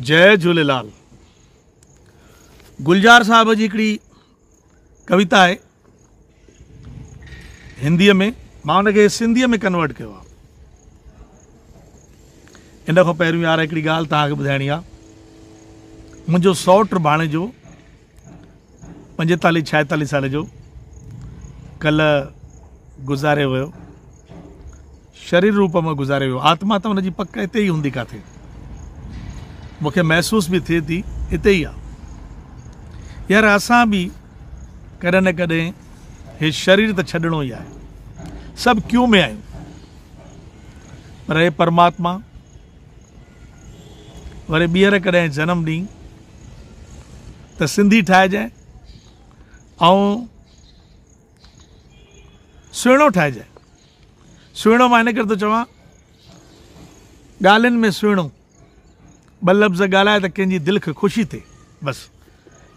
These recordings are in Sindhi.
جئي جهوليلال. گلزار صاحب جي هڪڙي ڪويتا آهي هنديء ۾ مان ان کي سنڌيء ۾ ڪنورٽ ڪيو آهي. ان کان پهريون يار هڪڙي ڳالهه توهان کي ٻڌائڻي آهي. منهنجو سئوٽ ڀاڻيجو 45 46 سال جو ڪلهه گذاري ويو. شرير روپ ۾ گذاري ويو. آتما ته ان جي پڪ اتي ئي هوندي ڪاٿي. مون کي محسوس به ٿئي ٿي اتي ئي آ. يار اسان به ڪڏهن نه ڪڏهن هي شرير ته ڇڏڻو ئي آهي. سڀ ڪيو ۾ آهيون. پر اي پرماتما وري ٻيهر ڪڏهن جنم ڏين ته سنڌي ٺاهجانء ۽ سهڻو ٺاهجانء. سهڻو مان ان ڪري ٿو چوان ڳالهين ۾ سهڻو ٻه لفظ ڳالهائي ته ڪنهن جي دل کي خوشي ٿئي بس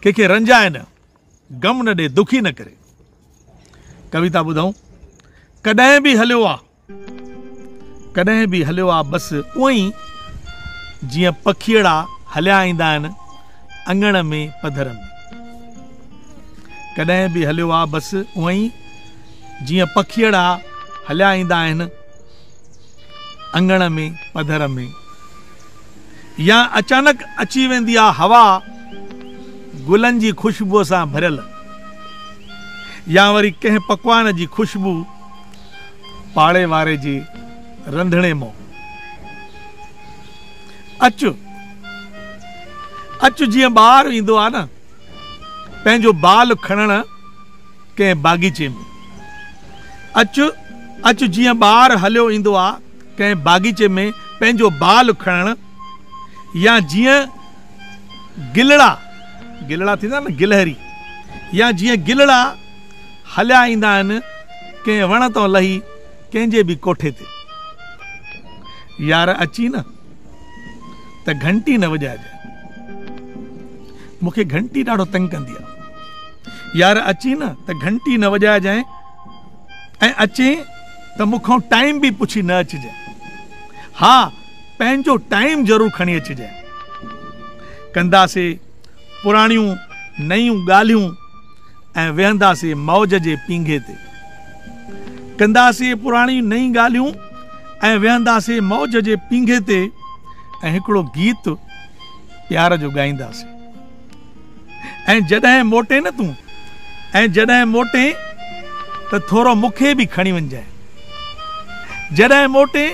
ڪنهن کي رنجائي نه غم نه ڏي دکي نه ڪري. ڪويتا ٻڌون ڪڏهن به هليو آ ڪڏهن به هليو آ بس اونئين جيئن پکيئڙا هليا ايندا آهن اڱڻ ۾ پڌر ۾. ڪڏهن به هليو آ بس اونئين جيئن پکيئڙا هليا ايندا آهن اڱڻ ۾ پڌر ۾. يا اچانڪ اچي ويندي آ هوا گلن جي خوشبوء سان ڀريل يا وري ڪنهن پڪوان جي خوشبو پاڙي واري جي رنڌڻي مان. اچ اچ جيئن ٻار ايندو آ نه پنهنجو بال کڻڻ ڪنهن باغيچي ۾. اچ اچ جيئن ٻار هليو ايندو آ ڪنهن باغيچي ۾ پنهنجو بال کڻڻ يا جيئن گلڙا، گلڙا ٿيندا آهن نه گلهري، يا جيئن گلڙا هليا ايندا آهن ڪنهن وڻ تان لهي ڪنهن جي به ڪوٺي تي. يار اچين نه ته گهنٽي نه وڄائجانء. مون کي گهنٽي ڏاڍو تنگ ڪندي آهي. يار اچين نه ته گهنٽي نه وڄائجانء ۽ اچين ته مون کان ٽائيم به پڇي نه اچجانء. ها پنهنجو ٽائيم ضرور کڻي اچجانء. ڪنداسي پراڻيون نيون ڳالهيون ۽ ويهنداسي موج جي پينگهي تي. ڪنداسي پراڻيون نئين ڳالهيون ۽ ويهنداسي موج جي پينگهي تي ۽ هڪڙو گيت پيار جو ڳائينداسي. ۽ جڏهن موٽين نه تون ۽ جڏهن موٽين ته ٿورو مون کي به کڻي وڃجانء. جڏهن موٽين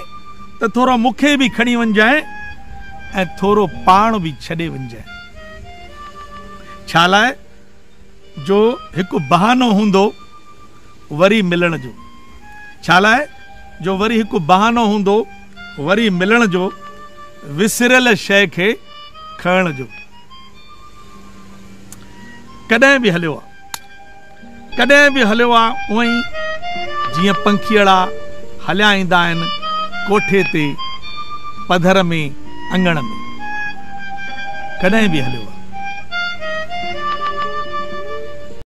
ته ٿورو مون کي به کڻي وڃجانء ۽ ٿورو پاڻ به ڇڏي وڃجانء. ڇا لاء جو هڪ بهانو هوندو وري ملڻ جو. ڇا لاء جو وري هڪ بهانو هوندو وري ملڻ جو، وسريل شيء کي کڻڻ جو. ڪڏهن به هليو آ. ڪڏهن به هليو آ اونئين جيئن پکيئڙا هليا ايندا آهن ڪوٺي تي پڌر ۾ اڱڻ ۾. ڪڏهن به هليو آ.